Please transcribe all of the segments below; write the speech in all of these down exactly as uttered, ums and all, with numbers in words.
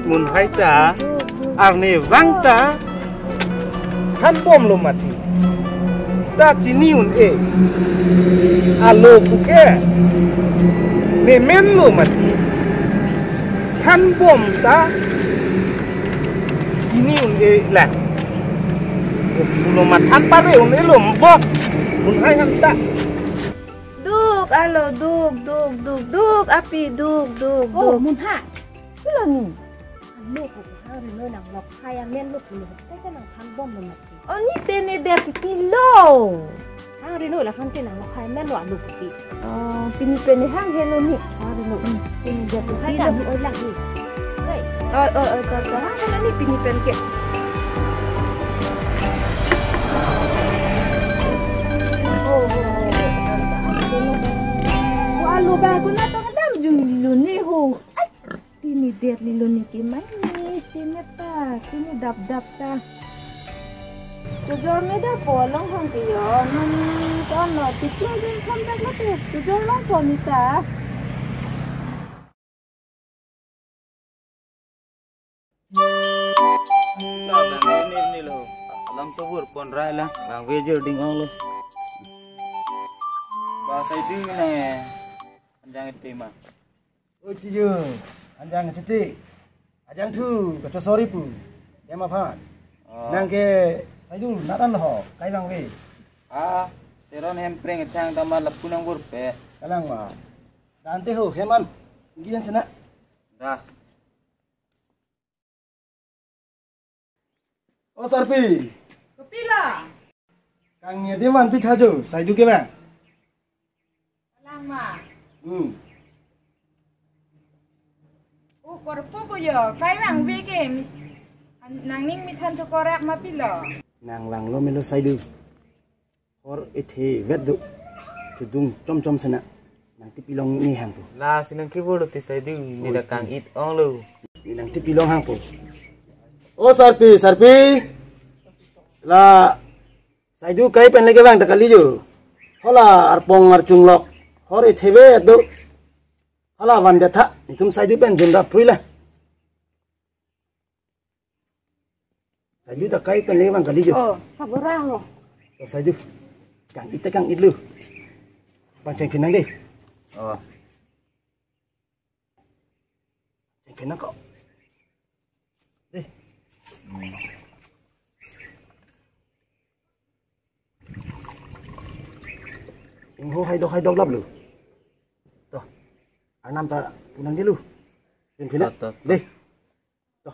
Munhai ta, arnivang ta, thanbomlo mati. Ta chini un-e. Alo puke, nemenlo mati. Thanbom ta, chini un-e lang. Lo mathan pare un-elo mbok. Munhai han ta. Duk, alo, duk, duk, duk, duk, api, duk, duk, Oh, duk. Munhai. Silo ni. Alo ko hang ri noi nang lok hai amen lo pulo. Teka nang thanbomlo mati. Oh, ne te ne der titi lo. Hang ri noi la kan te nang lok hai amen lo alo puti. Oh, pini pen ne hang helo ni. Hang ri noi. Hmm. Te ne der titi lo. Hai ta ni oi lagi. Hai. Oi, oi, oi, ta, ta. Hang helo ni pini pen ke. Oh, oh, oh, oh. Oh, alo ba ko na to kadam jun lo ni ho. Ai. Tini der lilo ni ke mai ni, tini ta, tini dap dap ta. Chojor me da po long hong ke yo, non ton no, tiklo din tham dak mate, chojor long po ni ta. Ni, ni, ni lo. Alam sobur pon rai lang, bang vejor ding ong lo. Ba sai ding na, anjang tema. Oi, Tiju, anjang titi. Ajang thu, kachosori pu. Dem aphan. Oh. Nang ke, Saidu, natan lo ho, kai bang ve. Ah, Teron Hempreng chang tama lapu nang burpe. Kalang ma. Dante ho, heman. Inggi an sena. Dah. O Sarpi. Kopilo. Kangni adim vanpi tha jo, Saidu ke bang. Lang ma. Hmm. O korpo ko yo, kai bang ve ke. Nangning mithan thu korak ma pilo. Nang langlo melo Saidu. Hor ethe vet do. Chudung chom chom sena. Nang tipi long ni hangpo. La si nang kibur ti Saidu, ni la kang-it ong lo. Ni nang tipi long hangpo. O Sarpi, Sarpi. La Saidu kai pen leke bang ta kali jo. Hala arpong archung lok. Hor ethe vet do. Hala van detha. Netum Saidu pen jun rap prui la. Saidu ta kai pen leke bang kali jo. Oh, kabura ho. Oh, Saidu. Kang-it ta kang-it lo. Bang cheng phinang de. Oh. Cheng phinang ko. De. Hmm. Ingho haidok haidok lap lo. To. Arnam ta punang de lo. Cheng phinang. To, to, to. De. To.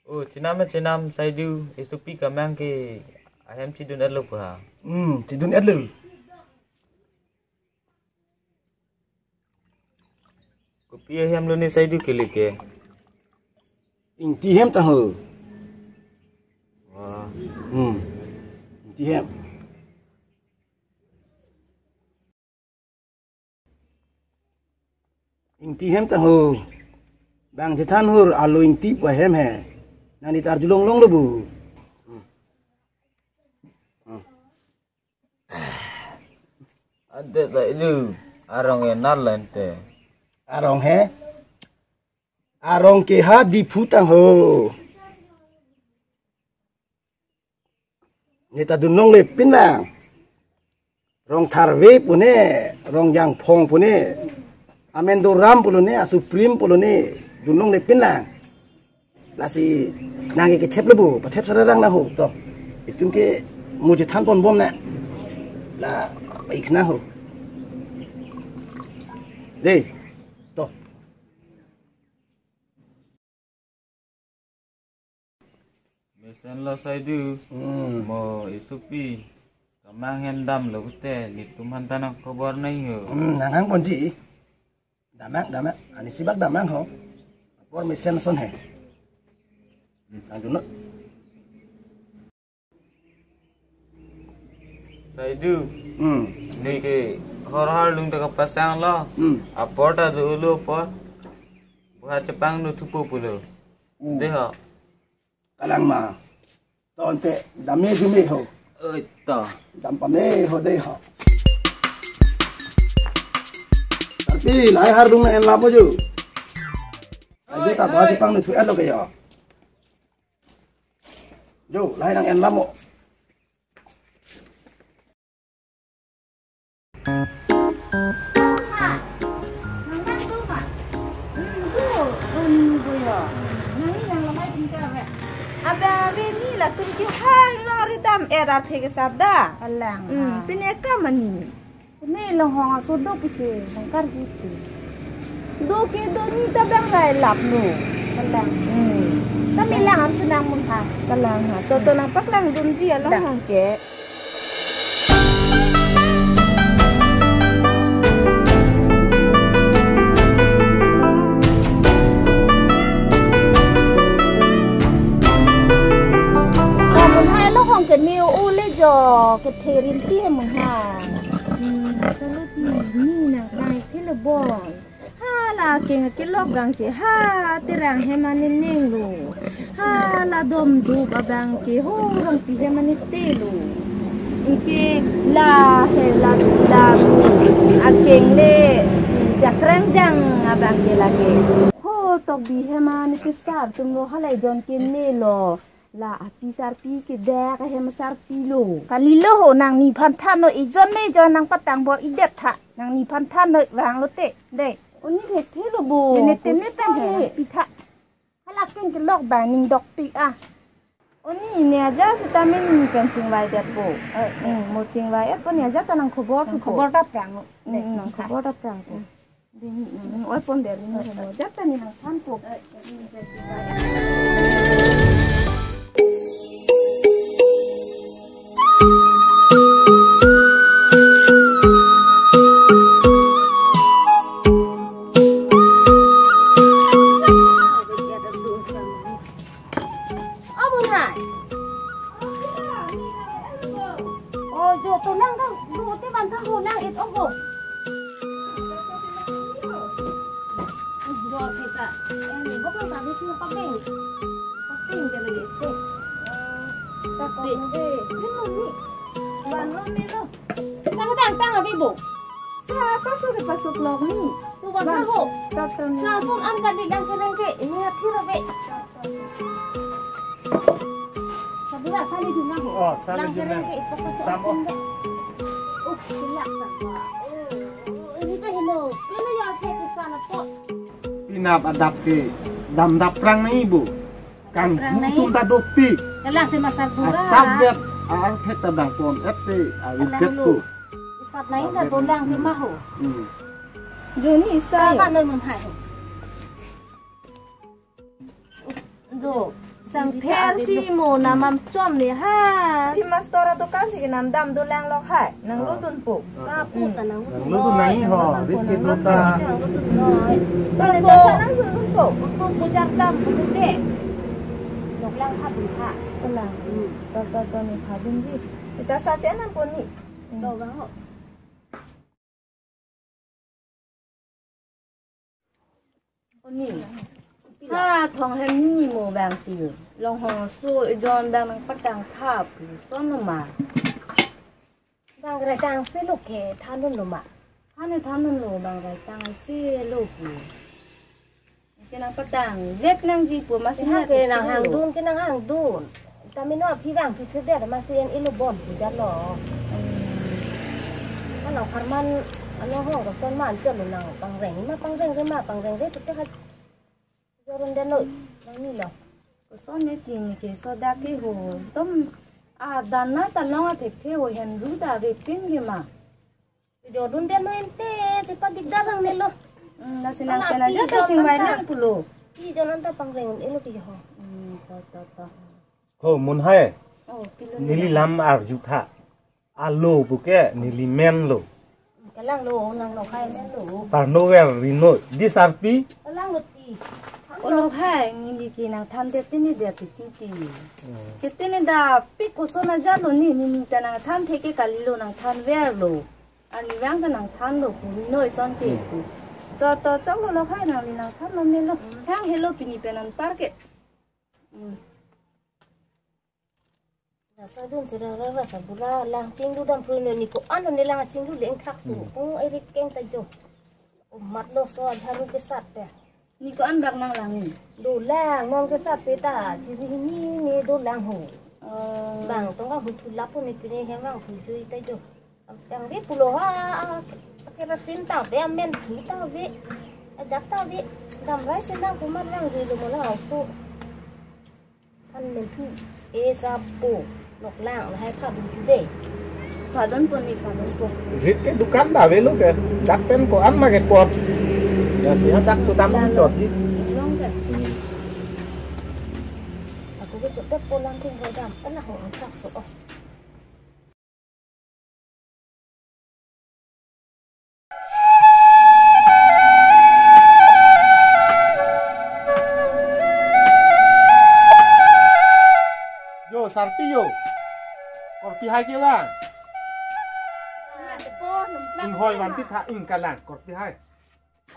Oh, chenam, chenam, Saidu, esopi kamang ke ahem chidun-etlo pu ha. Hmm, chidun-etlo. Kopi ahem lo ni Saidu kele ke? Ingti hem ta ho. Wah. Hmm. Ingti hem. Ingti hem ta ho. Bang chethan hur alo ingti pu ahem he. Nani ta arjulong long lo bu. Ante ta ilu arong enar lente. Arong he. Arong ke ha Diphu tang ho. Ne ta dunlongle pin lang. Rong Tharve pune, Rong Jangphong pune, Amendoram pulone, Asuprim pulone, dunlongle pin lang. Lasi nang ke thep le bu, pathep sararang na ho to. Itum ke muji than pon bom na. La ik na ho. De. To. Mesen lo Saidu. Hmm. Mo esopi. Kamang hen damlo pute, netum aphan ta nang khobor nang ho. Hmm, nang hang ponji. Damang, damang. Ani sibak damang ho. Apor mesen ason he. Nang dunnon. Saidu. Hmm. Ne ke hor hor lung ta kapasang lo. Hmm. Apor ta do lo apor. Buha chepang do thupo pulo. Hmm. De ho. Kalang ma. Tonte dam me du me ho. Oi to. Dam pame ho de ho. Tapi lahai har lung na en lapo jo. Ajo ta ba jepang ni thu alo ke yo. Jo, lahai nang en lamo. Abang ave ni latum ke hai lo ridam er arphe ke sat da. Kalang. Hmm, ha. Pine kam ani. Ni longhong aso do pisi nangkar gitu. Do ke do ni ta bang rai lap lo. Kalang. Hmm. Ta melang am senang mun ha. Kalang ha. To to nangpaklang dunji along. Da. Hang ke. Amun hai lo hong ke ni u le jo ke therin ti he mun ha. Hmm, kalau ti ni nang kai ti le bon. Hala keng kelok gang ke ha terang he mane neng lo. Hala dom dup abang ke ho rong pi he mane te lo. Inke la he la la akeng le jakrang jang abang ke lake. Ho tok bi he mane ke sar tum lo halai jon ke ne lo. La api sarpi ke dak ahem sarpi lo. Kalilo ho nang ni phan than noi ejon me ejon nangpatang bor-idet tha. Nang ni phan than noi vang lote. Dei. Oni thekthe lo bo. Nene tene pen he. Pi tha. Hala keng kelok ba ning dok pi ah. Oni ne aja seta min pen chingvai det bo. Eh, eh. Hmm, mo chingvai et po ne aja ta nang khobor. Nang khobor ta prang. Hmm, nang khobor ta prang. Oi pon der ni mo jat ta ni nang than ko. Amun hai. O jo to nang dang du te ban thang ho nang it ong ho. Jo te ta. Eh, ni bok ta du tu pa beng. Pa beng de le te. Ta ko de. Ni mo ni. Ban lo me lo. Sang dang tang abi bo. Sa pasok ke pasok lok ni. Tu ban thang ho. Ta ta ni. Sa son an ka di dang ke dang ke. Ini hati ro be. Sabura sali jumlah ho. Oh, sali jumlah. Lang kereng ke ipok ko. Samo. Oh, silak sa. Oh, ini teh hino. Pino ya ke sana po. Pinap adap ke dam dap prang nai bu. Kan prang nai. Butung ta dopik. Kalang te masar bura. Asap bet. Ar phet ta dang pon et te awit bet ko. Isap nai ta bolang ke maho. Hmm. Joni sa. Apa noi mun hai ho. Do, sang pher si mo namam chom le ha. Pi mastor adokan si ke nam dam dolang lok hai. Nang lutun po. Sa pu ta nang lutun. Nang lutun nai ho, rit ke do ta. To ne ta sa nang lutun po. Usuk bujar dam pu de. Lok lang ha pu ha. Kalang. Hmm. To to to ni ha dun ji. Ita sa che nam po ni. To bang ho. Oni. Ha thong hem ni mo bang ti. Longhong aso ejon bang nangpatang thap. Son lo ma. Bang rai tang si lo ke than dun lo ma. Hane than dun lo bang rai tang si lo ke. Ke nangpatang. Vet nangji po masi ha ke nang hang dun ke nang hang dun. Tame no aphi bang thu thu der masi en ilo bon thu jar lo. Ano karman ano hong ko son man chon lo nang pangreng ma pangreng re ma pangreng re pute ha. Jorun den lo nang ni lo. Ko son ne tin ke so da ke ho. Tom a dan na ta long a thekthe ho hen ru da ve pin ke ma. Jodun dia main te, cepat digdar lang nelo. Hmm, nasi nang kena aja ta chingvai nang pulo. Pi jonan ta pangreng elo pi ho. Hmm, to to to. Ko mun hai. Oh, pilo. Neli lam arju tha. Alo buke neli men lo. Kalang lo, nang lo khai men lo. Parno wer rino di sarpi. Kalang lo ti. Olo khai neli ke nang than te tini dia ti ti ti. Hmm. Chetini da pi koson aja lo ni ni ta nang than theke kalilo nang than ver lo. Arni vang ta nang than lo pu noi son te pu. To to chok lo lo khai nang ni nang than lo me lo. Thang helo pini pen anpar ke. Hmm. Rasa dun sira ra rasa bura lang chingdu dam pru ni ko ano ni lang chingdu deng thak su. Hmm. Kung ai rik keng ta jo. O mat lo so adharu ke sat pe. Ni ko-an bak nanglang ni? Dolang, non ke sat seta, chiri hini ni dolang ho. Oh. Bang tong ka huthu lapu ni pine hem bang huthu jui ta jo. Yang di pulo ha, kira sin ta be amen thu ta be. Ajak ta be. Dam rai sin dam kuman bang jui lo mola so. An men thu e sa po. Nok lang lahai pha dun tu de. Pha dun po ni, pha dun po. Rit ke dukan ta avelo ke. Dak pen ko-an ma ke pot. Ya si dak tu dam chot di. Long ke. Ako ke chot po lang kung ko dam. Kan ako ang kaso. Oh. Jo, sarpi jo. Korpi hai ke bang? Inghoi vanpi tha ing kalang, korpi hai.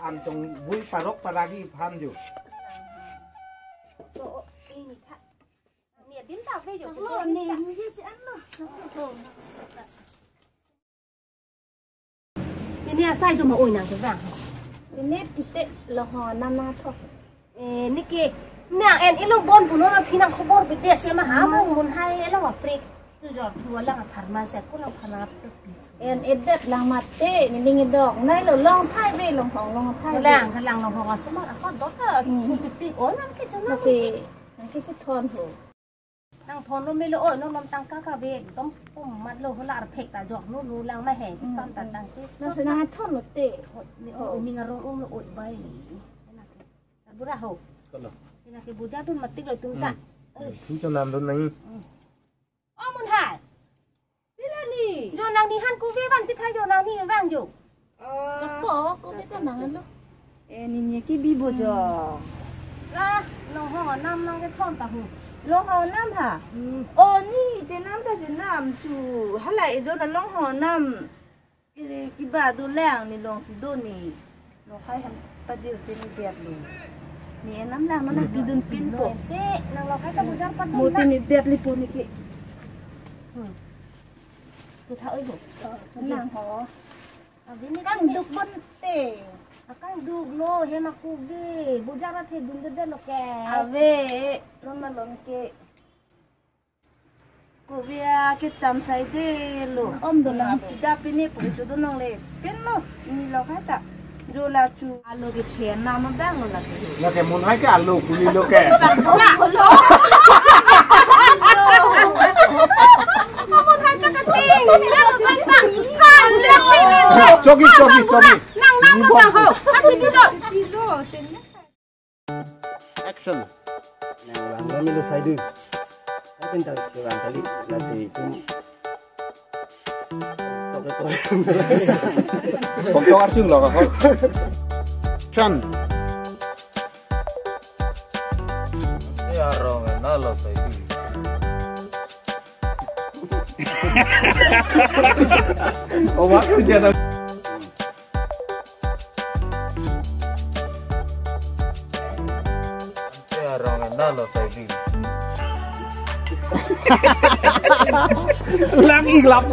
An tong bui parok paragi phan jo. Ni adim ta ve jo. Lo ni ni je an lo. Ini asai jo ma oi nang ke bang. Ini tite lo ho nam nang tho. Eh, niki nang en ilo bon puno ma phi nang khobor bides ya ma ha mo mun hai elo wa prik. Tu jor tu lang pharma se ko lang pharma tu. En edet lang mate ni ning dok. Nai lo long thai ve long hong long thai ve. Lang ka lang long hong asuma ako dok ka. Hmm. Su pipi on nang ke chuna. Nasi nang ke chu thon ho. Nang thon lo melo oi, non non tangka kave, tom pum mat lo, hola arphek ta jok lo, lo lang ma he, hmm, sam ta tangke. Nang senang thon lo te. Ni o, ni ngarong um lo oi bai. Sarbura ho. Kalo. Ina ke buja dun matik lo tum ta. Hmm. Eh. Thu cho nam dun nang. Hmm. O Munhai. Bila ni? Jo nangni han kuve van pitha jo nangni vang jo. Oh. Chapo, kuve ta nang lo. Eh, nini ke bibo jo. Hmm. Lah, long ho nam nang ke thon ta hu. Long ho nam ha? Hmm. Oh, ni je nam ta je nam chu. Hala e jo na long ho nam. Ki, kiba do lang ni long si do ni. Lo khai han pajir te ni det lo. Ni enam lang mana pidun pin po. Te, nang lo khai ta bujar pa dun. Mo te ni det li po ni ke. Hmm. Tu tha oi bo. Nang ho. Abi ni kang duk bon te. Akang duk lo, hem aku be. Bujar athe dun de de lo ke. Ave, non ma lon ke. Ko via ke cham sai de lo. Om do lang. Ida pini pu chu do nang le. Pen lo. Ni lo khai ta. Jo la chu. Alo ke the na ma bang lo la ke. La ke Munhai ke alo kuli lo ke. Lo. Munhai ta ka ting. Alo bang ta. Alo. Chogi, chogi, chogi. Nang nang ni ta bang ho. Achu du lo. Action. Nang lang kami lo sai du. Tapi entah ke lang kali nasi itu. Tok tok. Kok tok arjun lo kok. Action. Ya rong na lo sai du. Oh, waktu dia dah. Ante arong ena lo sai di. Lang iglap.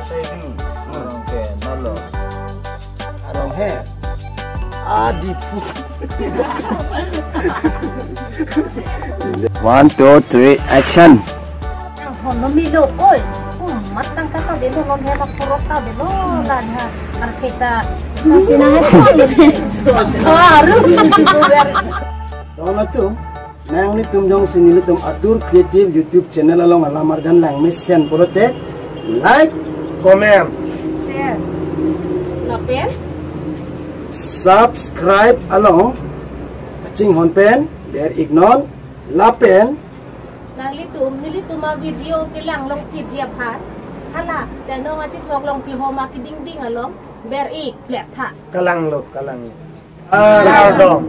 Sai di. Arong ke na lo. Arong he. Adipu. One, two, three, action. Nang hon lo milo, oi. Hmm, mat tangka ta delo, non hema purok ta delo, la ha, arketa. Nasi nang. Aru. Tono tu. Nanglitum jongsi nelitum Atur Creative YouTube channel along alam arjan langmesen pulote like, comment, share, lapen subscribe along kachinghon pen ber iknon lapen nanglitum nelitum a video kelang long piji aphan hala channel achithok long pihoma kedingding along ber ik plet tha. Kalang lo, kalang lo. Kardom.